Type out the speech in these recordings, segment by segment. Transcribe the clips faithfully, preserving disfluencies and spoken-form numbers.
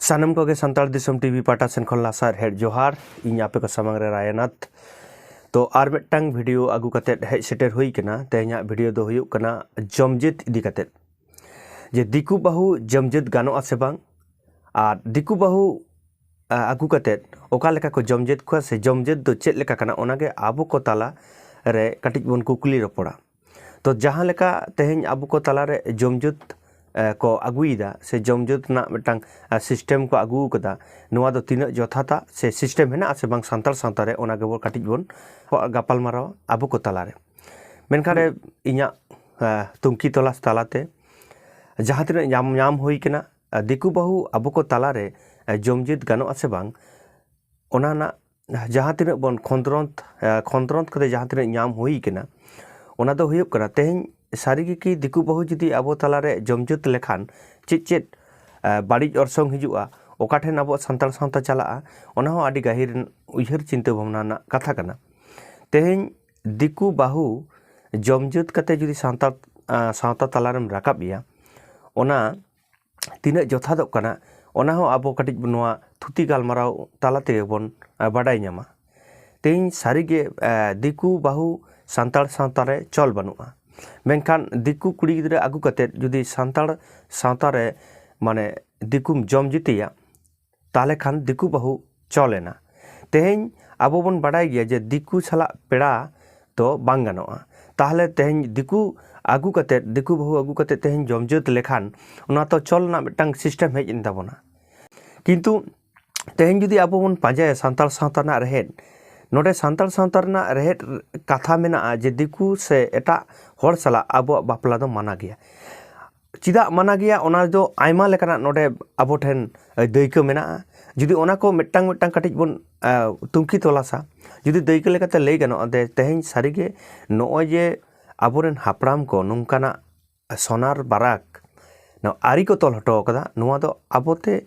ᱥᱟᱱᱟᱢ ᱠᱚᱜᱮ ᱥᱟᱱᱛᱟᱲ ᱫᱤᱥᱚᱢ ᱴᱤᱵᱷᱤ ᱯᱟᱦᱴᱟ ᱥᱮᱱ ᱠᱷᱚᱱ ᱞᱟᱥᱟᱨ ᱦᱮᱡ ᱡᱚᱦᱟᱨ᱾ ᱤᱧ ᱟᱯᱮ ᱠᱚ ᱥᱟᱢᱟᱝ ᱨᱮ ᱨᱟᱭᱟᱱᱟᱛᱷ᱾ ᱛᱚ ᱟᱨ ᱢᱤᱫᱴᱟᱝ ᱵᱷᱤᱰᱤᱭᱳ ᱟᱹᱜᱩ ᱠᱟᱛᱮᱫ ᱦᱮᱡ ᱥᱮᱴᱮᱨ ᱦᱩᱭ ᱠᱟᱱᱟ᱾ ᱛᱮᱦᱮᱧᱟᱜ ᱵᱷᱤᱰᱤᱭᱳ ᱫᱚ ᱦᱩᱭᱩᱜ ᱠᱟᱱᱟ ᱡᱚᱢᱡᱟᱹᱛ ᱤᱫᱤ ᱠᱟᱛᱮᱫ, ᱡᱮ ᱫᱤᱠᱩ ᱵᱟᱹᱦᱩ ᱡᱚᱢᱡᱟᱹᱛ ᱜᱟᱱᱚᱜᱼᱟ ᱥᱮ ᱵᱟᱝ, ᱟᱨ ᱫᱤᱠᱩ ᱵᱟᱹᱦᱩ ᱟ, ᱟᱹᱜᱩ ᱠᱟᱛᱮᱫ ᱚᱠᱟ ᱞᱮᱠᱟ ᱠᱚ ᱡᱚᱢᱡᱟᱹᱛ ᱠᱚᱣᱟ ᱥᱮ ᱡᱚᱢᱡᱟᱹᱛ ᱫᱚ ᱪᱮᱫ ᱞᱮᱠᱟ ᱠᱟᱱᱟ, ᱚᱱᱟᱜᱮ ᱟᱵᱚ ᱠᱚ ᱛᱟᱞᱟ ᱨᱮ ᱠᱟᱹᱴᱤᱡ ᱵᱚᱱ ᱠᱩᱠᱞᱤ ᱨᱚᱯᱚᱲᱟ᱾ ᱛᱚ ᱡᱟᱦᱟᱸ ᱞᱮᱠᱟ ᱛᱮᱦᱮᱧ ᱟᱵᱚ ᱠᱚ ᱛᱟᱞᱟᱨᱮ ᱡᱚᱢᱡᱟᱹᱛ ᱮ, ᱠᱚ ᱟᱹᱜᱩᱭᱮᱫᱟ ᱥᱮ ᱡᱚᱢᱡᱟᱹᱛ ᱨᱮᱱᱟᱜ ᱢᱤᱫᱴᱟᱝ ᱥᱤᱥᱴᱮᱢ ᱠᱚ ᱟᱹᱜᱩ ᱟᱠᱟᱫᱟ, ᱱᱚᱣᱟ ᱫᱚ ᱛᱤᱱᱟᱹᱜ ᱡᱚᱛᱷᱟᱛᱟ ᱥᱮ ᱥᱤᱥᱴᱮᱢ ᱦᱮᱱᱟᱜᱼᱟ ᱥᱮ ᱵᱟᱝ ᱥᱟᱱᱛᱟᱲ ᱥᱟᱶᱛᱟ ᱨᱮ, ᱚᱱᱟ ᱜᱮᱵᱚᱱ ᱠᱟᱹᱴᱤᱡ ᱵᱚᱱ ᱜᱟᱯᱟᱞᱢᱟᱨᱟᱣᱟ ᱟᱵᱚ ᱠᱚ ᱛᱟᱞᱟᱨᱮ᱾ ᱢᱮᱱᱠᱷᱟᱱ ᱨᱮ ᱤᱧᱟᱹᱜ ᱮ, ᱛᱩᱝᱠᱷᱤ ᱛᱚᱞᱟᱥ ᱛᱟᱞᱟᱛᱮ ᱡᱟᱦᱟᱸ ᱛᱤᱱᱟᱹᱜ ᱧᱟᱢ ᱧᱟᱢ ᱦᱩᱭ ᱠᱟᱱᱟ, ᱮ, ᱫᱤᱠᱩ ᱵᱟᱹᱦᱩ ᱟᱵᱚ ᱠᱚ ᱛᱟᱞᱟᱨᱮ ᱮ, ᱡᱚᱢᱡᱟᱹᱛ ᱜᱟᱱᱚᱜᱼᱟ ᱥᱮ ᱵᱟᱝ, ᱚᱱᱟ ᱨᱮᱱᱟᱜ ᱡᱟᱦᱟᱸ ᱛᱤᱱᱟᱹᱜ ᱵᱚᱱ ᱠᱷᱚᱸᱫᱽᱨᱚᱸᱫᱽ ᱮ, ᱠᱷᱚᱸᱫᱽᱨᱚᱸᱫᱽ ᱠᱟᱛᱮ ᱡᱟᱦᱟᱸ ᱛᱤᱱᱟᱹᱜ ᱧᱟᱢ ᱦᱩᱭ ᱠᱟᱱᱟ, ᱚᱱᱟ ᱫᱚ ᱦᱩᱭᱩᱜ ᱠᱟᱱᱟ ᱛᱮᱦᱮᱧ ᱥᱟᱹᱨᱤ ᱜᱮ ᱠᱤ ᱫᱤᱠᱩ ᱵᱟᱹᱦᱩ ᱡᱩᱫᱤ ᱟᱵᱚ ᱛᱟᱞᱟᱨᱮ ᱡᱚᱢᱡᱟᱹᱛ ᱞᱮᱠᱷᱟᱱ ᱪᱮᱫ ᱪᱮᱫ ᱮ, ᱵᱟᱹᱲᱤᱡ ᱚᱨᱥᱚᱝ ᱦᱤᱡᱩᱜᱼᱟ, ᱚᱠᱟ ᱴᱷᱮᱱ ᱟᱵᱚᱣᱟᱜ ᱥᱟᱱᱛᱟᱲ ᱥᱟᱶᱛᱟ ᱪᱟᱞᱟᱜᱼᱟ, ᱚᱱᱟ ᱦᱚᱸ ᱟᱹᱰᱤ ᱜᱟᱹᱦᱤᱨ ᱩᱭᱦᱟᱹᱨ ᱪᱤᱱᱛᱟᱹ ᱵᱷᱟᱵᱽᱱᱟ ᱨᱮᱱᱟᱜ ᱠᱟᱛᱷᱟ ᱠᱟᱱᱟ᱾ ᱛᱮᱦᱮᱧ ᱫᱤᱠᱩ ᱵᱟᱹᱦᱩ ᱡᱚᱢᱡᱟᱹᱛ ᱠᱟᱛᱮ ᱡᱩᱫᱤ ᱥᱟᱱᱛᱟᱲ ᱮ, ᱥᱟᱶᱛᱟ ᱛᱟᱞᱟᱨᱮᱢ ᱨᱟᱠᱟᱵ ᱮᱭᱟ, ᱚᱱᱟ ᱛᱤᱱᱟᱹᱜ ᱡᱚᱛᱷᱟᱛᱚᱜ ᱠᱟᱱᱟ, ᱚᱱᱟ ᱦᱚᱸ ᱟᱵᱚ ᱠᱟᱹᱴᱤᱡ ᱱᱚᱣᱟ ᱛᱷᱩᱛᱤ ᱜᱟᱞᱢᱟᱨᱟᱣ ᱛᱟᱞᱟ ᱛᱮᱜᱮ ᱵᱚᱱ ᱮ, ᱵᱟᱰᱟᱭ ᱧᱟᱢᱟ᱾ ᱛᱮᱦᱮᱧ ᱥᱟᱹᱨᱤᱜᱮ ᱮ, ᱫᱤᱠᱩ ᱵᱟᱹᱦᱩ ᱥᱟᱱᱛᱟᱲ ᱥᱟᱶᱛᱟ ᱨᱮ ᱪᱚᱞ ᱵᱟᱹᱱᱩᱜᱼᱟ, ᱢᱮᱱᱠᱷᱟᱱ ᱫᱤᱠᱩ ᱠᱩᱲᱤ ᱜᱤᱫᱽᱨᱟᱹ ᱟᱹᱜᱩ ᱠᱟᱛᱮᱫ ᱡᱩᱫᱤ ᱥᱟᱱᱛᱟᱲ ᱥᱟᱶᱛᱟ ᱨᱮ ᱢᱟᱱᱮ ᱫᱤᱠᱩᱢ ᱡᱚᱢ ᱡᱩᱛᱮᱭᱟ, ᱛᱟᱦᱚᱞᱮ ᱠᱷᱟᱱ ᱫᱤᱠᱩ ᱵᱟᱹᱦᱩ ᱪᱚᱞ ᱮᱱᱟ᱾ ᱛᱮᱦᱮᱧ ᱟᱵᱚ ᱵᱚᱱ ᱵᱟᱰᱟᱭ ᱜᱮᱭᱟ ᱡᱮ ᱫᱤᱠᱩ ᱥᱟᱞᱟᱜ ᱯᱮᱲᱟ ᱫᱚ ᱵᱟᱝ ᱜᱟᱱᱚᱜᱼᱟ᱾ ᱛᱟᱦᱚᱞᱮ ᱛᱮᱦᱮᱧ ᱫᱤᱠᱩ ᱟᱹᱜᱩ ᱠᱟᱛᱮᱫ, ᱫᱤᱠᱩ ᱵᱟᱹᱦᱩ ᱟᱹᱜᱩ ᱠᱟᱛᱮᱫ ᱛᱮᱦᱮᱧ ᱡᱚᱢᱡᱟᱹᱛ ᱞᱮᱠᱷᱟᱱ ᱚᱱᱟ ᱛᱚ ᱪᱚᱞ ᱨᱮᱱᱟᱜ ᱢᱤᱫᱴᱟᱝ ᱥᱤᱥᱴᱮᱢ ᱦᱮᱡ ᱮᱱ ᱛᱟᱵᱚᱱᱟ᱾ ᱠᱤᱱᱛᱩ ᱛᱮᱦᱮᱧ ᱡᱩᱫᱤ ᱟᱵᱚ ᱵᱚᱱ ᱯᱟᱸᱡᱟᱭᱟ ᱥᱟᱱᱛᱟᱲ ᱥᱟᱶᱛᱟ ᱨᱮᱱᱟᱜ ᱨᱮᱦᱮᱫ, ᱱᱚᱰᱮ ᱥᱟᱱᱛᱟᱲ ᱥᱟᱶᱛᱟ ᱨᱮᱱᱟᱜ ᱨᱮᱦᱮᱫ ᱠᱟᱛᱷᱟ ᱢᱮᱱᱟᱜᱼᱟ ᱡᱮ ᱫᱤᱠᱩ ᱥᱮ ᱮᱴᱟᱜ ᱦᱚᱲ ᱥᱟᱞᱟᱜ ᱟᱵᱚᱣᱟᱜ ᱵᱟᱯᱞᱟ ᱫᱚ ᱢᱟᱱᱟ ᱜᱮᱭᱟ᱾ ᱪᱮᱫᱟᱜ ᱢᱟᱱᱟ ᱜᱮᱭᱟ, ᱚᱱᱟ ᱫᱚ ᱟᱭᱢᱟ ᱞᱮᱠᱟᱱᱟᱜ ᱱᱚᱰᱮ ᱟᱵᱚ ᱴᱷᱮᱱ ᱫᱟᱹᱭᱠᱟᱹ ᱢᱮᱱᱟᱜᱼᱟ᱾ ᱡᱩᱫᱤ ᱚᱱᱟ ᱠᱚ ᱢᱤᱫᱴᱟᱝ ᱢᱤᱫᱴᱟᱝ ᱠᱟᱹᱴᱤᱡ ᱵᱚᱱ ᱟ, ᱛᱩᱝᱠᱷᱤ ᱛᱚᱞᱟᱥᱟ, ᱡᱩᱫᱤ ᱫᱟᱹᱭᱠᱟᱹ ᱞᱮᱠᱟᱛᱮ ᱞᱟᱹᱭ ᱜᱟᱱᱚᱜᱼᱟ, ᱫᱮ ᱛᱮᱦᱮᱧ ᱥᱟᱹᱨᱤᱜᱮ ᱱᱚᱜᱼᱚᱭ ᱡᱮ ᱟᱵᱚᱨᱮᱱ ᱦᱟᱯᱲᱟᱢ ᱠᱚ ᱱᱚᱝᱠᱟᱱᱟᱜ ᱥᱚᱱᱟᱨ ᱵᱟᱨᱟᱠ ᱱᱚᱣᱟ ᱟᱹᱨᱤ ᱠᱚ ᱛᱚᱞ ᱦᱚᱴᱚ ᱟᱠᱟᱫᱟ, ᱱᱚᱣᱟ ᱫᱚ ᱟᱵᱚᱛᱮ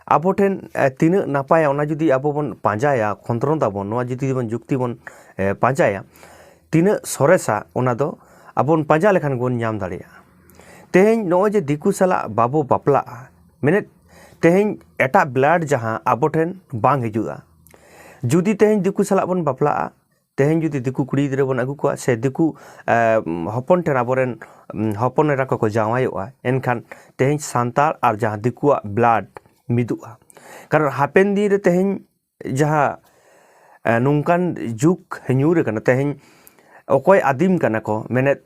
ᱟᱵᱚ ᱴᱷᱮᱱ ᱮ, ᱛᱤᱱᱟᱹᱜ ᱱᱟᱯᱟᱭᱟ, ᱚᱱᱟ ᱡᱩᱫᱤ ᱟᱵᱚ ᱵᱚᱱ ᱯᱟᱸᱡᱟᱭᱟ, ᱠᱷᱚᱸᱫᱽᱨᱚᱸᱫ ᱟᱵᱚᱱ, ᱱᱚᱣᱟ ᱡᱩᱫᱤ ᱵᱚᱱ ᱡᱩᱠᱛᱤ ᱵᱚᱱ ᱮ, ᱯᱟᱸᱡᱟᱭᱟ, ᱛᱤᱱᱟᱹᱜ ᱥᱚᱨᱮᱥᱟ, ᱚᱱᱟ ᱫᱚ ᱟᱵᱚ ᱵᱚᱱ ᱯᱟᱸᱡᱟ ᱞᱮᱠᱷᱟᱱ ᱜᱮᱵᱚᱱ ᱧᱟᱢ ᱫᱟᱲᱮᱭᱟᱜᱼᱟ᱾ ᱛᱮᱦᱮᱧ ᱱᱚᱜᱼᱚᱭ ᱡᱮ ᱫᱤᱠᱩ ᱥᱟᱞᱟᱜ ᱵᱟᱵᱚ ᱵᱟᱯᱞᱟᱜᱼᱟ, ᱢᱮᱱᱮᱫ ᱛᱮᱦᱮᱧ ᱮᱴᱟᱜ ᱵᱞᱟᱰ ᱡᱟᱦᱟᱸ ᱟᱵᱚ ᱴᱷᱮᱱ ᱵᱟᱝ ᱦᱤᱡᱩᱜᱼᱟ᱾ ᱡᱩᱫᱤ ᱛᱮᱦᱮᱧ ᱫᱤᱠᱩ ᱥᱟᱞᱟᱜ ᱵᱚᱱ ᱵᱟᱯᱞᱟᱜᱼᱟ, ᱛᱮᱦᱮᱧ ᱡᱩᱫᱤ ᱫᱤᱠᱩ ᱠᱩᱲᱤ ᱜᱤᱫᱽᱨᱟᱹ ᱵᱚᱱ ᱟᱹᱜᱩ ᱠᱚᱣᱟ ᱥᱮ ᱫᱤᱠᱩ ᱦᱚᱯᱚᱱ ᱴᱷᱮᱱ ᱟᱵᱚᱨᱮᱱ ᱦᱚᱯᱚᱱ ᱮᱨᱟ ᱠᱚᱠᱚ ᱡᱟᱶᱟᱭᱚᱜᱼᱟ, ᱮᱱᱠᱷᱟᱱ ᱛᱮᱦᱮᱧ ᱥᱟᱱᱛᱟᱲ ᱟᱨ ᱡᱟᱦᱟᱸ ᱫᱤᱠᱩᱣᱟᱜ ᱵᱞᱟᱰ ᱢᱤᱫᱚᱜᱼᱟ᱾ ᱠᱟᱨᱚᱱ ᱦᱟᱯᱮᱱ ᱫᱤᱱ ᱨᱮ ᱛᱮᱦᱮᱧ ᱡᱟᱦᱟᱸ ᱱᱚᱝᱠᱟᱱ ᱡᱩᱜᱽ ᱧᱩᱨ ᱟᱠᱟᱱᱟ, ᱛᱮᱦᱮᱧ ᱚᱠᱚᱭ ᱟᱹᱫᱤᱢ ᱠᱟᱱᱟ ᱠᱚ, ᱢᱮᱱᱮᱫ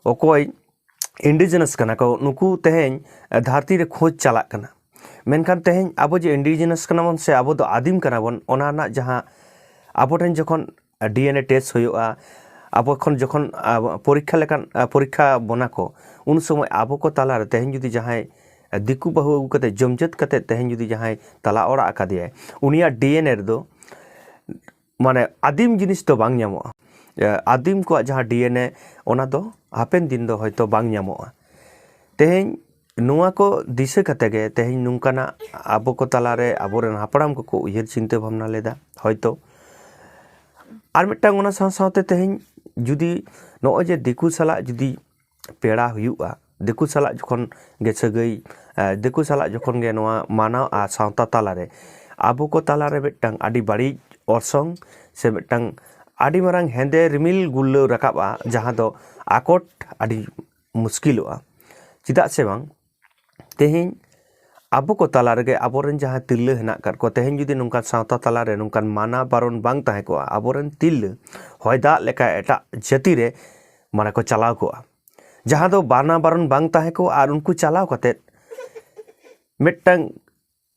ᱚᱠᱚᱭ ᱤᱱᱰᱤᱡᱤᱱᱟᱥ ᱠᱟᱱᱟ ᱠᱚ, ᱱᱩᱠᱩ ᱛᱮᱦᱮᱧ ᱫᱷᱟᱹᱨᱛᱤ ᱨᱮ ᱠᱷᱳᱡᱽ ᱪᱟᱞᱟᱜ ᱠᱟᱱᱟ᱾ ᱢᱮᱱᱠᱷᱟᱱ ᱛᱮᱦᱮᱧ ᱟᱵᱚ ᱡᱮ ᱤᱱᱰᱤᱡᱤᱱᱟᱥ ᱠᱟᱱᱟ ᱵᱚᱱ ᱥᱮ ᱟᱵᱚ ᱫᱚ ᱟᱹᱫᱤᱢ ᱠᱟᱱᱟ ᱵᱚᱱ, ᱚᱱᱟ ᱨᱮᱱᱟᱜ ᱡᱟᱦᱟᱸ ᱟᱵᱚ ᱴᱷᱮᱱ ᱡᱚᱠᱷᱚᱱ ᱰᱤ ᱮᱱ ᱮ ᱴᱮᱥᱴ ᱦᱩᱭᱩᱜᱼᱟ, ᱟᱵᱚ ᱠᱷᱚᱱ ᱡᱚᱠᱷᱚᱱ ᱯᱚᱨᱤᱠᱠᱷᱟ ᱞᱮᱠᱟᱱ ᱯᱚᱨᱤᱠᱠᱷᱟ ᱵᱚᱱᱟ ᱠᱚ, ᱩᱱ ᱥᱚᱢᱚᱭ ᱟᱵᱚ ᱠᱚ ᱛᱟᱞᱟᱨᱮ ᱛᱮᱦᱮᱧ ᱡᱩᱫᱤ ᱡᱟᱦᱟᱸᱭ ᱫᱤᱠᱩ ᱵᱟᱹᱦᱩ ᱟᱹᱜᱩ ᱠᱟᱛᱮ ᱡᱚᱢᱡᱟᱹᱛ ᱠᱟᱛᱮ ᱛᱮᱦᱮᱧ ᱡᱩᱫᱤ ᱡᱟᱦᱟᱸᱭ ᱛᱟᱞᱟ ᱚᱲᱟᱜ ᱟᱠᱟᱫᱮᱭᱟᱭ, ᱩᱱᱤᱭᱟᱜ ᱰᱤ ᱮᱱ ᱮ ᱨᱮᱫᱚ ᱢᱟᱱᱮ ᱟᱹᱫᱤᱢ ᱡᱤᱱᱤᱥ ᱫᱚ ᱵᱟᱝ ᱧᱟᱢᱚᱜᱼᱟ᱾ ᱟᱹᱫᱤᱢ ᱠᱚᱣᱟᱜ ᱡᱟᱦᱟᱸ ᱰᱤ ᱮᱱ ᱮ, ᱚᱱᱟ ᱫᱚ ᱦᱟᱯᱮᱱ ᱫᱤᱱ ᱫᱚ ᱦᱚᱭᱛᱳ ᱵᱟᱝ ᱧᱟᱢᱚᱜᱼᱟ᱾ ᱛᱮᱦᱮᱧ ᱱᱚᱣᱟ ᱠᱚ ᱫᱤᱥᱟᱹ ᱠᱟᱛᱮ ᱜᱮ ᱛᱮᱦᱮᱧ ᱱᱚᱝᱠᱟᱱᱟᱜ ᱟᱵᱚ ᱠᱚ ᱛᱟᱞᱟᱨᱮ ᱟᱵᱚᱨᱮᱱ ᱦᱟᱯᱲᱟᱢ ᱠᱚᱠᱚ ᱩᱭᱦᱟᱹᱨ ᱪᱤᱱᱛᱟᱹ ᱵᱷᱟᱵᱽᱱᱟ ᱞᱮᱫᱟ ᱦᱚᱭᱛᱳ᱾ ᱟᱨ ᱢᱤᱫᱴᱟᱝ ᱚᱱᱟ ᱥᱟᱶ ᱥᱟᱶᱛᱮ ᱛᱮᱦᱮᱧ ᱡᱩᱫᱤ ᱱᱚᱜᱼᱚᱭ ᱡᱮ ᱫᱤᱠᱩ ᱥᱟᱞᱟᱜ ᱡᱩᱫᱤ ᱯᱮᱲᱟ ᱦᱩᱭᱩᱜᱼᱟ, ᱫᱤᱠᱩ ᱥᱟᱞᱟᱜ ᱡᱚᱠᱷᱚᱱ ᱜᱮ ᱥᱟᱹᱜᱟᱹᱭ, ᱫᱤᱠᱩ ᱥᱟᱞᱟᱜ ᱡᱚᱠᱷᱚᱱ ᱜᱮ ᱱᱚᱣᱟ ᱢᱟᱱᱟᱣ ᱟᱨ ᱥᱟᱶᱛᱟ ᱛᱟᱞᱟᱨᱮ ᱟᱵᱚ ᱠᱚ ᱛᱟᱞᱟᱨᱮ ᱢᱤᱫᱴᱟᱝ ᱟᱹᱰᱤ ᱵᱟᱹᱲᱤᱡ ᱚᱨᱥᱚᱝ ᱥᱮ ᱢᱤᱫᱴᱟᱝ ᱟᱹᱰᱤ ᱢᱟᱨᱟᱝ ᱦᱮᱸᱫᱮ ᱨᱤᱢᱤᱞ ᱜᱩᱨᱞᱟᱹᱣ ᱨᱟᱠᱟᱵᱼᱟ, ᱡᱟᱦᱟᱸ ᱫᱚ ᱟᱠᱚᱴ ᱟᱹᱰᱤ ᱢᱩᱥᱠᱤᱞᱚᱜᱼᱟ᱾ ᱪᱮᱫᱟᱜ ᱥᱮ ᱵᱟᱝ, ᱛᱮᱦᱮᱧ ᱟᱵᱚ ᱠᱚ ᱛᱟᱞᱟ ᱨᱮᱜᱮ ᱟᱵᱚᱨᱮᱱ ᱡᱟᱦᱟᱸᱭ ᱛᱤᱨᱞᱟᱹ ᱦᱮᱱᱟᱜ ᱟᱠᱟᱫ ᱠᱚᱣᱟ, ᱛᱮᱦᱮᱧ ᱡᱩᱫᱤ ᱱᱚᱝᱠᱟᱱ ᱥᱟᱶᱛᱟ ᱛᱟᱞᱟᱨᱮ ᱱᱚᱝᱠᱟᱱ ᱢᱟᱱᱟ ᱵᱟᱨᱚᱱ ᱵᱟᱝ ᱛᱟᱦᱮᱸ ᱠᱚᱜᱼᱟ, ᱟᱵᱚᱨᱮᱱ ᱛᱤᱨᱞᱟᱹ ᱦᱚᱭ ᱫᱟᱜ ᱞᱮᱠᱟ ᱮᱴᱟᱜ ᱡᱟᱹᱛᱤ ᱨᱮ ᱢᱟᱱᱮ ᱠᱚ ᱪᱟᱞᱟᱣ ᱠᱚᱜᱼᱟ᱾ ᱡᱟᱦᱟᱸ ᱫᱚ ᱢᱟᱱᱟ ᱵᱟᱨᱚᱱ ᱵᱟᱝ ᱛᱟᱦᱮᱸ ᱠᱚᱜᱼᱟ ᱟᱨ ᱩᱱᱠᱩ ᱪᱟᱞᱟᱣ ᱠᱟᱛᱮᱫ ᱢᱤᱫᱴᱟᱝ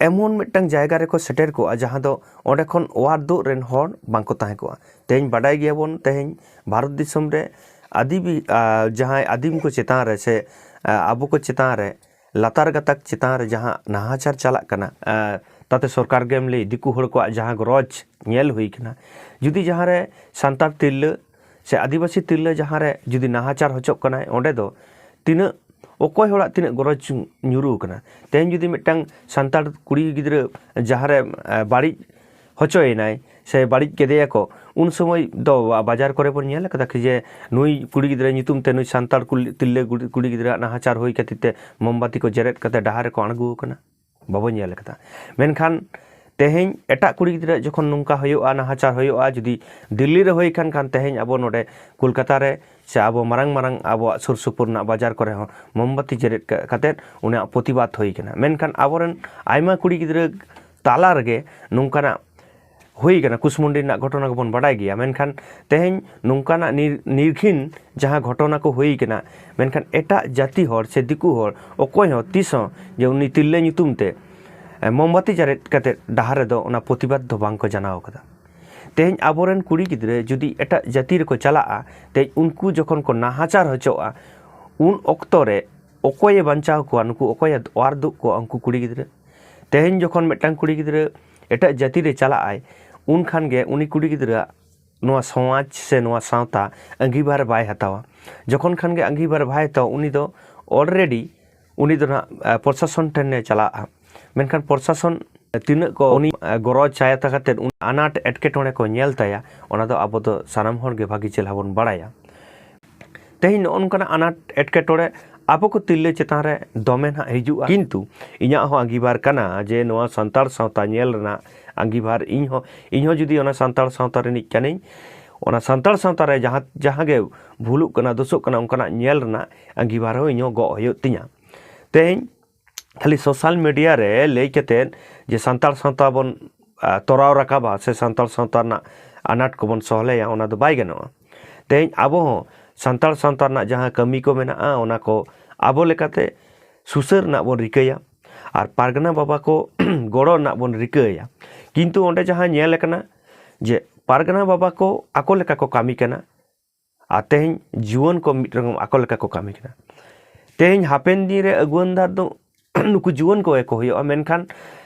ᱮᱢᱚᱱ ᱢᱤᱫᱴᱟᱝ ᱡᱟᱭᱜᱟ ᱨᱮᱠᱚ ᱥᱮᱴᱮᱨ ᱠᱚᱜᱼᱟ, ᱡᱟᱦᱟᱸ ᱫᱚ ᱚᱸᱰᱮ ᱠᱷᱚᱱ ᱚᱣᱟᱨ ᱛᱩᱫ ᱨᱮᱱ ᱦᱚᱲ ᱵᱟᱝᱠᱚ ᱛᱟᱦᱮᱸ ᱠᱚᱜᱼᱟ᱾ ᱛᱮᱦᱮᱧ ᱵᱟᱰᱟᱭ ᱜᱮᱭᱟᱵᱚᱱ, ᱛᱮᱦᱮᱧ ᱵᱷᱟᱨᱚᱛ ᱫᱤᱥᱚᱢ ᱨᱮ ᱟᱹᱫᱤᱵᱤ-, ᱟ, ᱡᱟᱦᱟᱸᱭ ᱟᱹᱫᱤᱢ ᱠᱚ ᱪᱮᱛᱟᱱ ᱨᱮ ᱥᱮ, ᱟ, ᱟᱵᱚ ᱠᱚ ᱪᱮᱛᱟᱱ ᱨᱮ, ᱞᱟᱛᱟᱨ ᱜᱟᱛᱟᱠ ᱪᱮᱛᱟᱱ ᱨᱮ ᱡᱟᱦᱟᱸ ᱱᱟᱦᱟᱪᱟᱨ ᱪᱟᱞᱟᱜ ᱠᱟᱱᱟ, ᱟ, ᱛᱟᱛᱮ ᱥᱚᱨᱠᱟᱨ ᱜᱮᱢ ᱞᱟᱹᱭ, ᱫᱤᱠᱩ ᱦᱚᱲ ᱠᱚᱣᱟᱜ ᱡᱟᱦᱟᱸ ᱜᱚᱨᱚᱡᱽ ᱧᱮᱞ ᱦᱩᱭ ᱠᱟᱱᱟ, ᱡᱩᱫᱤ ᱡᱟᱦᱟᱸ ᱨᱮ ᱥᱟᱱᱛᱟᱲ ᱛᱤᱨᱞᱟᱹ ᱥᱮ ᱟᱹᱫᱤᱵᱟᱹᱥᱤ ᱛᱤᱨᱞᱟᱹ ᱡᱟᱦᱟᱸ ᱨᱮ ᱡᱩᱫᱤ ᱱᱟᱦᱟᱪᱟᱨ ᱦᱚᱪᱚᱜ ᱠᱟᱱᱟᱭ, ᱚᱸᱰᱮ ᱫᱚ ᱛᱤᱱᱟᱹᱜ, ᱚᱠᱚᱭ ᱦᱚᱲᱟᱜ ᱛᱤᱱᱟᱹᱜ ᱜᱚᱨᱚᱡᱽ ᱧᱩᱨᱩ ᱟᱠᱟᱱᱟ? ᱛᱮᱦᱮᱧ ᱡᱩᱫᱤ ᱢᱤᱫᱴᱟᱝ ᱥᱟᱱᱛᱟᱲ ᱠᱩᱲᱤ ᱜᱤᱫᱽᱨᱟᱹ ᱡᱟᱦᱟᱸ ᱨᱮ, ᱟ, ᱵᱟᱹᱲᱤᱡ ᱦᱚᱪᱚᱭᱮᱱᱟᱭ ᱥᱮ ᱵᱟᱹᱲᱤᱡ ᱠᱮᱫᱮᱭᱟᱠᱚ, ᱩᱱ ᱥᱚᱢᱚᱭ ᱫᱚ ᱵᱟᱡᱟᱨ ᱠᱚᱨᱮ ᱵᱚᱱ ᱧᱮᱞ ᱟᱠᱟᱫᱟ ᱠᱤ ᱡᱮ ᱱᱩᱭ ᱠᱩᱲᱤ ᱜᱤᱫᱽᱨᱟᱹ ᱧᱩᱛᱩᱢ ᱛᱮ ᱱᱩᱭ ᱥᱟᱱᱛᱟᱲ ᱠᱩᱞ-, ᱛᱤᱨᱞᱟᱹ ᱠᱩᱲᱤ, ᱠᱩᱲᱤ ᱜᱤᱫᱽᱨᱟᱹᱣᱟᱜ ᱱᱟᱦᱟᱪᱟᱨ ᱦᱩᱭ ᱠᱷᱟᱹᱛᱤᱨ ᱛᱮ ᱢᱳᱢᱵᱟᱛᱤ ᱠᱚ ᱡᱮᱨᱮᱫ ᱠᱟᱛᱮ ᱰᱟᱦᱟᱨ ᱨᱮᱠᱚ ᱟᱬᱜᱚ ᱟᱠᱟᱱᱟ? ᱵᱟᱵᱚ ᱧᱮᱞ ᱠᱟᱫᱟ᱾ ᱢᱮᱱᱠᱷᱟᱱ ᱛᱮᱦᱮᱧ ᱮᱴᱟᱜ ᱠᱩᱲᱤ ᱜᱤᱫᱽᱨᱟᱹ ᱡᱚᱠᱷᱚᱱ ᱱᱚᱝᱠᱟ ᱦᱩᱭᱩᱜᱼᱟ, ᱱᱟᱦᱟᱪᱟᱨ ᱦᱩᱭᱩᱜᱼᱟ, ᱡᱩᱫᱤ ᱫᱤᱞᱞᱤ ᱨᱮ ᱦᱩᱭ ᱠᱟᱱ ᱠᱷᱟᱱ ᱛᱮᱦᱮᱧ ᱟᱵᱚ ᱱᱚᱰᱮ ᱠᱳᱞᱠᱟᱛᱟ ᱨᱮ ᱥᱮ ᱟᱵᱚ ᱢᱟᱨᱟᱝ ᱢᱟᱨᱟᱝ ᱟᱵᱚᱣᱟᱜ ᱥᱩᱨ ᱥᱩᱯᱩᱨ ᱨᱮᱱᱟᱜ ᱵᱟᱡᱟᱨ ᱠᱚᱨᱮ ᱦᱚᱸ ᱢᱳᱢᱵᱟᱛᱤ ᱡᱮᱨᱮᱫ ᱠᱟ-, ᱠᱟᱛᱮᱫ ᱩᱱᱤᱭᱟᱜ ᱯᱨᱚᱛᱤᱵᱟᱫ ᱦᱩᱭ ᱠᱟᱱᱟ᱾ ᱢᱮᱱᱠᱷᱟᱱ ᱟᱵᱚᱨᱮᱱ ᱟᱭᱢᱟ ᱠᱩᱲᱤ ᱜᱤᱫᱽᱨᱟᱹ ᱛᱟᱞᱟ ᱨᱮᱜᱮ ᱱᱚᱝᱠᱟᱱᱟᱜ ᱦᱩᱭ ᱠᱟᱱᱟ, ᱠᱩᱥᱢᱩᱱᱰᱤ ᱨᱮᱱᱟᱜ ᱜᱷᱚᱴᱚᱱᱟ ᱠᱚᱵᱚᱱ ᱵᱟᱰᱟᱭ ᱜᱮᱭᱟ᱾ ᱢᱮᱱᱠᱷᱟᱱ ᱛᱮᱦᱮᱧ ᱱᱚᱝᱠᱟᱱᱟᱜ ᱱᱤᱨ-, ᱱᱤᱨᱜᱷᱤᱱ ᱡᱟᱦᱟᱸ ᱜᱷᱚᱴᱚᱱᱟ ᱠᱚ ᱦᱩᱭ ᱠᱟᱱᱟ, ᱢᱮᱱᱠᱷᱟᱱ ᱮᱴᱟᱜ ᱡᱟᱹᱛᱤ ᱦᱚᱲ ᱥᱮ ᱫᱤᱠᱩ ᱦᱚᱲ ᱚᱠᱚᱭ ᱦᱚᱸ ᱛᱤᱥ ᱦᱚᱸ ᱡᱮ ᱩᱱᱤ ᱛᱤᱨᱞᱟᱹ ᱧᱩᱛᱩᱢ ᱛᱮ, ᱮ, ᱢᱳᱢᱵᱟᱛᱤ ᱡᱟᱨᱮᱫ ᱠᱟᱛᱮᱫ ᱰᱟᱦᱟᱨ ᱨᱮᱫᱚ ᱚᱱᱟ ᱯᱨᱚᱛᱤᱵᱟᱫ ᱫᱚ ᱵᱟᱝ ᱠᱚ ᱡᱟᱱᱟᱣ ᱠᱟᱫᱟ᱾ ᱛᱮᱦᱮᱧ ᱟᱵᱚᱨᱮᱱ ᱠᱩᱲᱤ ᱜᱤᱫᱽᱨᱟᱹ ᱡᱩᱫᱤ ᱮᱴᱟᱜ ᱡᱟᱹᱛᱤ ᱨᱮᱠᱚ ᱪᱟᱞᱟᱜᱼᱟ, ᱛᱮᱦᱮᱧ ᱩᱱᱠᱩ ᱡᱚᱠᱷᱚᱱ ᱠᱚ ᱱᱟᱦᱟᱪᱟᱨ ᱦᱚᱪᱚᱜᱼᱟ, ᱩᱱ ᱚᱠᱛᱚ ᱨᱮ ᱚᱠᱚᱭᱮ ᱵᱟᱧᱪᱟᱣ ᱠᱚᱣᱟ? ᱱᱩᱠᱩ ᱚᱠᱚᱭᱮ ᱚᱣᱟᱨ ᱫᱩᱜ ᱠᱚᱣᱟ? ᱩᱱᱠᱩ ᱠᱩᱲᱤ ᱜᱤᱫᱽᱨᱟᱹ᱾ ᱛᱮᱦᱮᱧ ᱡᱚᱠᱷᱚᱱ ᱢᱤᱫᱴᱟᱝ ᱠᱩᱲᱤ ᱜᱤᱫᱽᱨᱟᱹ ᱮᱴᱟᱜ ᱡᱟᱹᱛᱤ ᱨᱮ ᱪᱟᱞᱟᱜ ᱟᱭ, ᱩᱱᱠᱷᱟᱱ ᱜᱮ ᱩᱱᱤ ᱠᱩᱲᱤ ᱜᱤᱫᱽᱨᱟᱹᱣᱟᱜ ᱱᱚᱣᱟ ᱥᱚᱢᱟᱡᱽ ᱥᱮ ᱱᱚᱣᱟ ᱥᱟᱶᱛᱟ ᱟᱺᱜᱤᱵᱷᱟᱨ ᱵᱟᱭ ᱦᱟᱛᱟᱣᱟ᱾ ᱡᱚᱠᱷᱚᱱ ᱠᱷᱟᱱ ᱜᱮ ᱟᱺᱜᱤᱵᱷᱟᱨ ᱵᱟᱭ ᱦᱟᱛᱟᱣᱟ, ᱩᱱᱤ ᱫᱚ already ᱩᱱᱤ ᱫᱚ ᱱᱟᱦᱟᱜ, ᱟ, ᱯᱨᱚᱥᱟᱥᱚᱱ ᱴᱷᱮᱱᱮ ᱪᱟᱞᱟᱜᱼᱟ᱾ ᱢᱮᱱᱠᱷᱟᱱ ᱯᱨᱚᱥᱟᱥᱚᱱ ᱛᱤᱱᱟᱹᱜ ᱠᱚ ᱩᱱᱤ, ᱟ, ᱜᱚᱨᱚ ᱪᱟᱭᱟᱛᱟ ᱠᱟᱛᱮᱫ ᱩᱱᱤ ᱟᱱᱟᱴ ᱮᱴᱠᱮᱴᱚᱬᱮ ᱠᱚ ᱧᱮᱞ ᱛᱟᱭᱟ, ᱚᱱᱟ ᱫᱚ ᱟᱵᱚ ᱫᱚ ᱥᱟᱱᱟᱢ ᱦᱚᱲ ᱜᱮ ᱵᱷᱟᱹᱜᱤ ᱪᱮᱦᱨᱟ ᱵᱚᱱ ᱵᱟᱲᱟᱭᱟ᱾ ᱛᱮᱦᱮᱧ ᱱᱚᱜᱼᱚ ᱱᱚᱝᱠᱟᱱᱟᱜ ᱟᱱᱟᱴ ᱮᱴᱠᱮᱴᱚᱬᱮ ᱟᱵᱚ ᱠᱚ ᱛᱤᱨᱞᱟᱹ ᱪᱮᱛᱟᱱ ᱨᱮ ᱫᱚᱢᱮ ᱱᱟᱦᱟᱜ ᱦᱤᱡᱩᱜᱼᱟ, ᱠᱤᱱᱛᱩ ᱤᱧᱟᱹᱜ ᱦᱚᱸ ᱟᱺᱜᱤᱵᱷᱟᱨ ᱠᱟᱱᱟ ᱡᱮ ᱱᱚᱣᱟ ᱥᱟᱱᱛᱟᱲ ᱥᱟᱶᱛᱟ ᱧᱮᱞ ᱨᱮᱱᱟᱜ ᱟᱺᱜᱤᱵᱷᱟᱨ ᱤᱧ ᱦᱚᱸ, ᱤᱧ ᱦᱚᱸ ᱡᱩᱫᱤ ᱚᱱᱟ ᱥᱟᱱᱛᱟᱲ ᱥᱟᱶᱛᱟ ᱨᱤᱱᱤᱡ ᱠᱟᱹᱱᱟᱹᱧ, ᱚᱱᱟ ᱥᱟᱱᱛᱟᱲ ᱥᱟᱶᱛᱟ ᱨᱮ ᱡᱟᱦᱟᱸ, ᱡᱟᱦᱟᱸ ᱜᱮ ᱵᱷᱩᱞᱩᱜ ᱠᱟᱱᱟ, ᱫᱳᱥᱚᱜ ᱠᱟᱱᱟ, ᱚᱱᱠᱟᱱᱟᱜ ᱧᱮᱞ ᱨᱮᱱᱟᱜ ᱟᱺᱜᱤᱵᱷᱟᱨ ᱦᱚᱸ ᱤᱧ ᱦᱚᱸ ᱜᱚᱜ ᱦᱩᱭᱩᱜ ᱛᱤᱧᱟ᱾ ᱛᱮᱦᱮᱧ ᱠᱷᱟᱹᱞᱤ social media ᱨᱮ ᱞᱟᱹᱭ ᱠᱟᱛᱮᱫ ᱡᱮ ᱥᱟᱱᱛᱟᱲ ᱥᱟᱶᱛᱟ ᱵᱚᱱ, ᱟ, ᱛᱚᱨᱟᱣ ᱨᱟᱠᱟᱵᱟ ᱥᱮ ᱥᱟᱱᱛᱟᱲ ᱥᱟᱶᱛᱟ ᱨᱮᱱᱟᱜ ᱟᱱᱟᱴ ᱠᱚᱵᱚᱱ ᱥᱚᱦᱞᱮᱭᱟ, ᱚᱱᱟ ᱫᱚ ᱵᱟᱭ ᱜᱟᱱᱚᱜᱼᱟ᱾ ᱛᱮᱦᱮᱧ ᱟᱵᱚ ᱦᱚᱸ ᱥᱟᱱᱛᱟᱲ ᱥᱟᱶᱛᱟ ᱨᱮᱱᱟᱜ ᱡᱟᱦᱟᱸ ᱠᱟᱹᱢᱤ ᱠᱚ ᱢᱮᱱᱟᱜᱼᱟ, ᱚᱱᱟ ᱠᱚ ᱟᱵᱚ ᱞᱮᱠᱟᱛᱮ ᱥᱩᱥᱟᱹᱨ ᱨᱮᱱᱟᱜ ᱵᱚᱱ ᱨᱤᱠᱟᱹᱭᱟ ᱟᱨ ᱯᱟᱨᱜᱟᱱᱟ ᱵᱟᱵᱟ ᱠᱚ ᱜᱚᱲᱚ ᱨᱮᱱᱟᱜ ᱵᱚᱱ ᱨᱤᱠᱟᱹᱭᱟ᱾ ᱠᱤᱱᱛᱩ ᱚᱸᱰᱮ ᱡᱟᱦᱟᱸ ᱧᱮᱞ ᱟᱠᱟᱱᱟ ᱡᱮ ᱯᱟᱨᱜᱟᱱᱟ ᱵᱟᱵᱟ ᱠᱚ ᱟᱠᱚ ᱞᱮᱠᱟ ᱠᱚ ᱠᱟᱹᱢᱤ ᱠᱟᱱᱟ, ᱟᱨ ᱛᱮᱦᱮᱧ ᱡᱩᱣᱟᱹᱱ ᱠᱚ ᱢᱤᱫ ᱨᱚᱠᱚᱢ ᱟᱠᱚ ᱞᱮᱠᱟ ᱠᱚ ᱠᱟᱹᱢᱤ ᱠᱟᱱᱟ᱾ ᱛᱮᱦᱮᱧ ᱦᱟᱯᱮᱱ ᱫᱤᱱ ᱨᱮ ᱟᱹᱜᱩᱣᱟᱹᱱ ᱫᱟᱨ ᱫᱚ ᱱᱩᱠᱩ ᱡᱩᱣᱟᱹᱱ ᱠᱚᱜᱮ ᱠᱚ ᱦᱩᱭᱩᱜᱼᱟ, ᱢᱮᱱᱠᱷᱟᱱ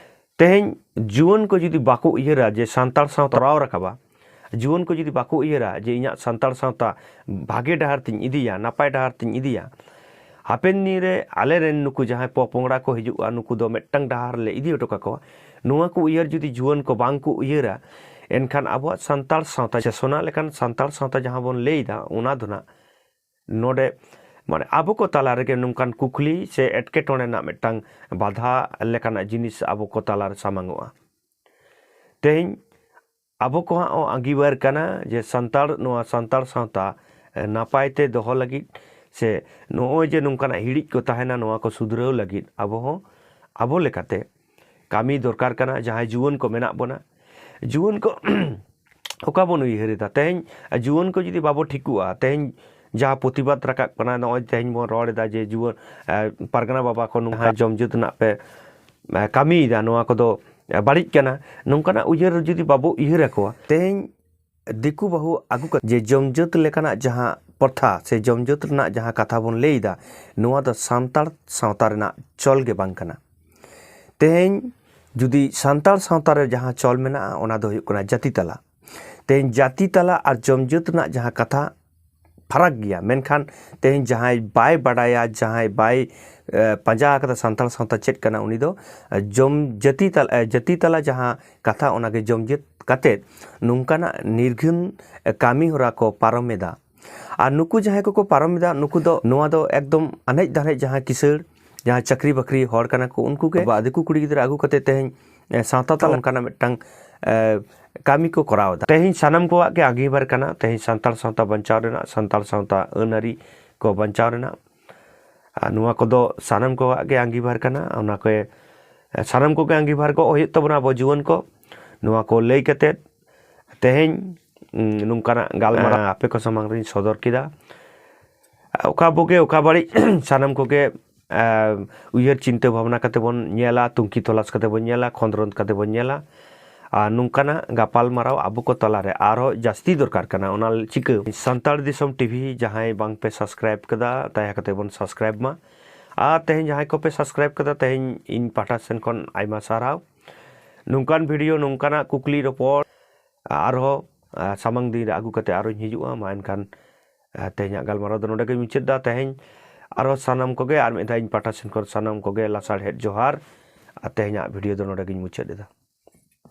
ᱛᱮᱦᱮᱧ ᱡᱩᱣᱟᱹᱱ ᱠᱚ ᱡᱩᱫᱤ ᱵᱟᱠᱚ ᱩᱭᱦᱟᱹᱨᱟ ᱡᱮ ᱥᱟᱱᱛᱟᱲ ᱥᱟᱶᱛᱟ ᱛᱚᱨᱟᱣ ᱨᱟᱠᱟᱵᱟ, ᱡᱩᱣᱟᱹᱱ ᱠᱚ ᱡᱩᱫᱤ ᱵᱟᱠᱚ ᱩᱭᱦᱟᱹᱨᱟ ᱡᱮ ᱤᱧᱟᱹᱜ ᱥᱟᱱᱛᱟᱲ ᱥᱟᱶᱛᱟ ᱵᱷᱟᱜᱮ ᱰᱟᱦᱟᱨ ᱛᱤᱧ ᱤᱫᱤᱭᱟ, ᱱᱟᱯᱟᱭ ᱰᱟᱦᱟᱨ ᱛᱤᱧ ᱤᱫᱤᱭᱟ, ᱦᱟᱯᱮᱱ ᱫᱤᱱ ᱨᱮ ᱟᱞᱮ ᱨᱮᱱ ᱱᱩᱠᱩ ᱡᱟᱦᱟᱸᱭ ᱯᱚᱯᱚᱝᱲᱟ ᱠᱚ ᱦᱤᱡᱩᱜᱼᱟ, ᱱᱩᱠᱩ ᱫᱚ ᱢᱤᱫᱴᱟᱝ ᱰᱟᱦᱟᱨ ᱞᱮ ᱤᱫᱤ ᱦᱚᱴᱚ ᱠᱟᱠᱚᱣᱟ, ᱱᱚᱣᱟ ᱠᱚ ᱩᱭᱦᱟᱹᱨ ᱡᱩᱫᱤ ᱡᱩᱣᱟᱹᱱ ᱠᱚ ᱵᱟᱝ ᱠᱚ ᱩᱭᱦᱟᱹᱨᱟ, ᱮᱱᱠᱷᱟᱱ ᱟᱵᱚᱣᱟᱜ ᱥᱟᱱᱛᱟᱲ ᱥᱟᱶᱛᱟ, ᱥᱮ ᱥᱚᱱᱟ ᱞᱮᱠᱟᱱ ᱥᱟᱱᱛᱟᱲ ᱥᱟᱶᱛᱟ ᱡᱟᱦᱟᱸ ᱵᱚᱱ ᱞᱟᱹᱭᱫᱟ, ᱚᱱᱟ ᱫᱚ ᱱᱟᱜ ᱱᱚᱰᱮ ᱢᱟᱱᱮ ᱟᱵᱚ ᱠᱚ ᱛᱟᱞᱟ ᱨᱮᱜᱮ ᱱᱚᱝᱠᱟᱱ ᱠᱩᱠᱞᱤ ᱥᱮ ᱮᱴᱠᱮᱴᱚᱬᱮ ᱨᱮᱱᱟᱜ ᱢᱤᱫᱴᱟᱝ ᱵᱟᱫᱷᱟ ᱞᱮᱠᱟᱱᱟᱜ ᱡᱤᱱᱤᱥ ᱟᱵᱚ ᱠᱚ ᱛᱟᱞᱟ ᱨᱮ ᱥᱟᱢᱟᱝᱚᱜᱼᱟ᱾ ᱛᱮᱦᱮᱧ ᱟᱵᱚ ᱠᱚᱣᱟᱜ ᱦᱚᱸ ᱟᱸᱜᱤᱵᱷᱟᱨ ᱠᱟᱱᱟ ᱡᱮ ᱥᱟᱱᱛᱟᱲ, ᱱᱚᱣᱟ ᱥᱟᱱᱛᱟᱲ ᱥᱟᱶᱛᱟ ᱱᱟᱯᱟᱭ ᱛᱮ ᱫᱚᱦᱚ ᱞᱟᱹᱜᱤᱫ ᱥᱮ ᱱᱚᱜᱼᱚᱭ ᱡᱮ ᱱᱚᱝᱠᱟᱱᱟᱜ ᱦᱤᱲᱤᱡ ᱠᱚ ᱛᱟᱦᱮᱱᱟ, ᱱᱚᱣᱟ ᱠᱚ ᱥᱩᱫᱷᱨᱟᱹᱣ ᱞᱟᱹᱜᱤᱫ ᱟᱵᱚ ᱦᱚᱸ ᱟᱵᱚ ᱞᱮᱠᱟᱛᱮ ᱠᱟᱹᱢᱤ ᱫᱚᱨᱠᱟᱨ ᱠᱟᱱᱟ᱾ ᱡᱟᱦᱟᱸᱭ ᱡᱩᱣᱟᱹᱱ ᱠᱚ ᱢᱮᱱᱟᱜ ᱵᱚᱱᱟ, ᱡᱩᱣᱟᱹᱱ ᱠᱚ ᱚᱠᱟ ᱵᱚᱱ ᱩᱭᱦᱟᱹᱨ ᱮᱫᱟ? ᱛᱮᱦᱮᱧ ᱡᱩᱣᱟᱹᱱ ᱠᱚ ᱡᱩᱫᱤ ᱵᱟᱵᱚ ᱴᱷᱤᱠᱚᱜᱼᱟ, ᱛᱮᱦᱮᱧ ᱡᱟᱦᱟᱸ ᱯᱨᱚᱛᱤᱵᱟᱫ ᱨᱟᱠᱟᱵ ᱠᱟᱱᱟ, ᱱᱚᱜᱼᱚᱭ ᱛᱮᱦᱮᱧ ᱵᱚᱱ ᱨᱚᱲ ᱮᱫᱟ ᱡᱮ ᱡᱩᱣᱟᱹᱱ, ᱮ, ᱯᱟᱨᱜᱟᱱᱟ ᱵᱟᱵᱟ ᱠᱚ ᱱᱚᱝᱠᱟ ᱡᱚᱢ ᱡᱟᱹᱛ ᱨᱮᱱᱟᱜ ᱯᱮ, ᱮ, ᱠᱟᱹᱢᱤᱭᱮᱫᱟ, ᱱᱚᱣᱟ ᱠᱚᱫᱚ, ᱮ, ᱵᱟᱹᱲᱤᱡ ᱠᱟᱱᱟ, ᱱᱚᱝᱠᱟᱱᱟᱜ ᱩᱭᱦᱟᱹᱨ ᱡᱩᱫᱤ ᱵᱟᱵᱚ ᱩᱭᱦᱟᱹᱨ ᱟᱠᱚᱣᱟ, ᱛᱮᱦᱮᱧ ᱫᱤᱠᱩ ᱵᱟᱹᱦᱩ ᱟᱹᱜᱩ ᱠᱟᱛᱮ ᱡᱮ ᱡᱚᱢ ᱡᱟᱹᱛ ᱞᱮᱠᱟᱱᱟᱜ ᱡᱟᱦᱟᱸ ᱯᱨᱚᱛᱷᱟ ᱥᱮ ᱡᱚᱢ ᱡᱟᱹᱛ ᱨᱮᱱᱟᱜ ᱡᱟᱦᱟᱸ ᱠᱟᱛᱷᱟ ᱵᱚᱱ ᱞᱟᱹᱭ ᱮᱫᱟ, ᱱᱚᱣᱟ ᱫᱚ ᱥᱟᱱᱛᱟᱲ ᱥᱟᱶᱛᱟ ᱨᱮᱱᱟᱜ ᱪᱚᱞ ᱜᱮ ᱵᱟᱝ ᱠᱟᱱᱟ᱾ ᱛᱮᱦᱮᱧ ᱡᱩᱫᱤ ᱥᱟᱱᱛᱟᱲ ᱥᱟᱶᱛᱟ ᱨᱮ ᱡᱟᱦᱟᱸ ᱪᱚᱞ ᱢᱮᱱᱟᱜᱼᱟ, ᱚᱱᱟ ᱫᱚ ᱦᱩᱭᱩᱜ ᱠᱟᱱᱟ ᱡᱟᱹᱛᱤ ᱛᱟᱞᱟ᱾ ᱛᱮᱦᱮᱧ ᱡᱟᱹᱛᱤ ᱛᱟᱞᱟ ᱟᱨ ᱡᱚᱢ ᱡᱟᱹᱛ ᱨᱮᱱᱟᱜ ᱡᱟᱦᱟᱸ ᱠᱟᱛᱷᱟ ᱯᱷᱟᱨᱟᱠ ᱜᱮᱭᱟ, ᱢᱮᱱᱠᱷᱟᱱ ᱛᱮᱦᱮᱧ ᱡᱟᱦᱟᱸᱭ ᱵᱟᱭ ᱵᱟᱰᱟᱭᱟ, ᱡᱟᱦᱟᱸᱭ ᱵᱟᱭ, ᱮ, ᱯᱟᱸᱡᱟ ᱟᱠᱟᱫᱟ ᱥᱟᱱᱛᱟᱲ ᱥᱟᱶᱛᱟ ᱪᱮᱫ ᱠᱟᱱᱟ, ᱩᱱᱤ ᱫᱚ, ᱮ, ᱡᱚᱢ ᱡᱟᱹᱛᱤ ᱛᱟᱞᱟ, ᱮ, ᱡᱟᱹᱛᱤ ᱛᱟᱞᱟ ᱡᱟᱦᱟᱸ ᱠᱟᱛᱷᱟ, ᱚᱱᱟᱜᱮ ᱡᱚᱢ ᱡᱟᱹᱛ ᱠᱟᱛᱮᱫ ᱱᱚᱝᱠᱟᱱᱟᱜ ᱱᱤᱨᱜᱷᱟᱹᱱ, ᱮ, ᱠᱟᱹᱢᱤ ᱦᱚᱨᱟ ᱠᱚ ᱯᱟᱨᱚᱢ ᱮᱫᱟ᱾ ᱟᱨ ᱱᱩᱠᱩ ᱡᱟᱦᱟᱸᱭ ᱠᱚᱠᱚ ᱯᱟᱨᱚᱢ ᱮᱫᱟ, ᱱᱩᱠᱩ ᱫᱚ, ᱱᱚᱣᱟ ᱫᱚ ᱮᱠᱫᱚᱢ ᱟᱱᱮᱡ ᱫᱷᱟᱱᱮᱡ ᱡᱟᱦᱟᱸ ᱠᱤᱥᱟᱹᱬ, ᱡᱟᱦᱟᱸ ᱪᱟᱹᱠᱨᱤ ᱵᱟᱹᱠᱨᱤ ᱦᱚᱲ ᱠᱟᱱᱟ ᱠᱚ, ᱩᱱᱠᱩ ᱜᱮ ᱵᱟ ᱫᱤᱠᱩ ᱠᱩᱲᱤ ᱜᱤᱫᱽᱨᱟᱹ ᱟᱹᱜᱩ ᱠᱟᱛᱮ ᱛᱮᱦᱮᱧ, ᱮ, ᱥᱟᱶᱛᱟ ᱛᱟᱞᱟ ᱚᱱᱠᱟᱱᱟᱜ ᱢᱤᱫᱴᱟᱝ, ᱮ, ᱠᱟᱹᱢᱤ ᱠᱚ ᱠᱚᱨᱟᱣ ᱮᱫᱟ᱾ ᱛᱮᱦᱮᱧ ᱥᱟᱱᱟᱢ ᱠᱚᱣᱟᱜ ᱜᱮ ᱟᱸᱜᱤᱵᱷᱟᱨ ᱠᱟᱱᱟ, ᱛᱮᱦᱮᱧ ᱥᱟᱱᱛᱟᱲ ᱥᱟᱶᱛᱟ ᱵᱟᱧᱪᱟᱣ ᱨᱮᱱᱟᱜ, ᱥᱟᱱᱛᱟᱲ ᱥᱟᱶᱛᱟ ᱟᱹᱱ ᱟᱹᱨᱤ ᱠᱚ ᱵᱟᱧᱪᱟᱣ ᱨᱮᱱᱟᱜ᱾ ᱟᱨ ᱱᱚᱣᱟ ᱠᱚᱫᱚ ᱥᱟᱱᱟᱢ ᱠᱚᱣᱟᱜ ᱜᱮ ᱟᱸᱜᱤᱵᱷᱟᱨ ᱠᱟᱱᱟ᱾ ᱚᱱᱟ ᱠᱚ, ᱮ, ᱥᱟᱱᱟᱢ ᱠᱚᱜᱮ ᱟᱸᱜᱤᱵᱷᱟᱨ ᱠᱚ ᱦᱩᱭᱩᱜ ᱛᱟᱵᱚᱱᱟ, ᱟᱵᱚ ᱡᱩᱣᱟᱹᱱ ᱠᱚ᱾ ᱱᱚᱣᱟ ᱠᱚ ᱞᱟᱹᱭ ᱠᱟᱛᱮᱫ ᱛᱮᱦᱮᱧ, ᱩᱸ, ᱱᱚᱝᱠᱟᱱᱟᱜ ᱜᱟᱞᱢᱟᱨᱟᱣ ᱟᱯᱮ ᱠᱚ ᱥᱟᱢᱟᱝ ᱨᱤᱧ ᱥᱚᱫᱚᱨ ᱠᱮᱫᱟ᱾ ᱚᱠᱟ ᱵᱩᱜᱤ, ᱚᱠᱟ ᱵᱟᱹᱲᱤᱡ, ᱥᱟᱱᱟᱢ ᱠᱚᱜᱮ, ᱮ, ᱩᱭᱦᱟᱹᱨ ᱪᱤᱱᱛᱟᱹ ᱵᱷᱟᱵᱽᱱᱟ ᱠᱟᱛᱮ ᱵᱚᱱ ᱧᱮᱞᱟ, ᱛᱩᱝᱠᱷᱤ ᱛᱚᱞᱟᱥ ᱠᱟᱛᱮ ᱵᱚᱱ ᱧᱮᱞᱟ, ᱠᱷᱚᱸᱫᱽᱨᱚᱸᱫᱽ ᱠᱟᱛᱮ ᱵᱚᱱ ᱧᱮᱞᱟ᱾ ᱟᱨ ᱱᱚᱝᱠᱟᱱᱟᱜ ᱜᱟᱯᱟᱞ ᱢᱟᱨᱟᱣ ᱟᱵᱚ ᱠᱚ ᱛᱟᱞᱟᱨᱮ ᱟᱨᱦᱚᱸ ᱡᱟᱹᱥᱛᱤ ᱫᱚᱨᱠᱟᱨ ᱠᱟᱱᱟ᱾ ᱚᱱᱟ ᱪᱤᱠᱟᱹ ᱥᱟᱱᱛᱟᱲ ᱫᱤᱥᱚᱢ ᱴᱤᱵᱷᱤ ᱡᱟᱦᱟᱸᱭ ᱵᱟᱝ ᱯᱮ subscribe ᱠᱟᱫᱟ, ᱫᱟᱭᱟ ᱠᱟᱛᱮ ᱵᱚᱱ subscribe ᱢᱟ᱾ ᱟᱨ ᱛᱮᱦᱮᱧ ᱡᱟᱦᱟᱸᱭ ᱠᱚᱯᱮ subscribe ᱠᱟᱫᱟ, ᱛᱮᱦᱮᱧ ᱤᱧ ᱯᱟᱦᱴᱟ ᱥᱮᱱ ᱠᱷᱚᱱ ᱟᱭᱢᱟ ᱥᱟᱨᱦᱟᱣ᱾ ᱱᱚᱝᱠᱟᱱ video, ᱱᱚᱝᱠᱟᱱᱟᱜ ᱠᱩᱠᱞᱤ ᱨᱚᱯᱚᱲ ᱟᱨᱦᱚᱸ, ᱟ, ᱥᱟᱢᱟᱝ ᱫᱤᱱ ᱨᱮ ᱟᱹᱜᱩ ᱠᱟᱛᱮ ᱟᱨᱦᱚᱸᱧ ᱦᱤᱡᱩᱜᱼᱟ᱾ ᱢᱟ ᱮᱱᱠᱷᱟᱱ, ᱟ, ᱛᱮᱦᱮᱧᱟᱜ ᱜᱟᱞᱢᱟᱨᱟᱣ ᱫᱚ ᱱᱚᱰᱮ ᱜᱮᱧ ᱢᱩᱪᱟᱹᱫ ᱮᱫᱟ᱾ ᱛᱮᱦᱮᱧ ᱟᱨᱦᱚᱸ ᱥᱟᱱᱟᱢ ᱠᱚᱜᱮ ᱟᱨ ᱢᱤᱫ ᱫᱷᱟᱣ ᱤᱧ ᱯᱟᱦᱴᱟ ᱥᱮᱱ ᱠᱷᱚᱱ ᱥᱟᱱᱟᱢ ᱠᱚᱜᱮ ᱞᱟᱥᱟᱲᱦᱮᱫ ᱡᱚᱦᱟᱨ ᱟᱨ ᱛᱮᱦᱮᱧᱟᱜ video ᱫᱚ ᱱᱚᱰᱮ ᱜᱮᱧ ᱢᱩᱪᱟᱹᱫ ᱮᱫᱟ᱾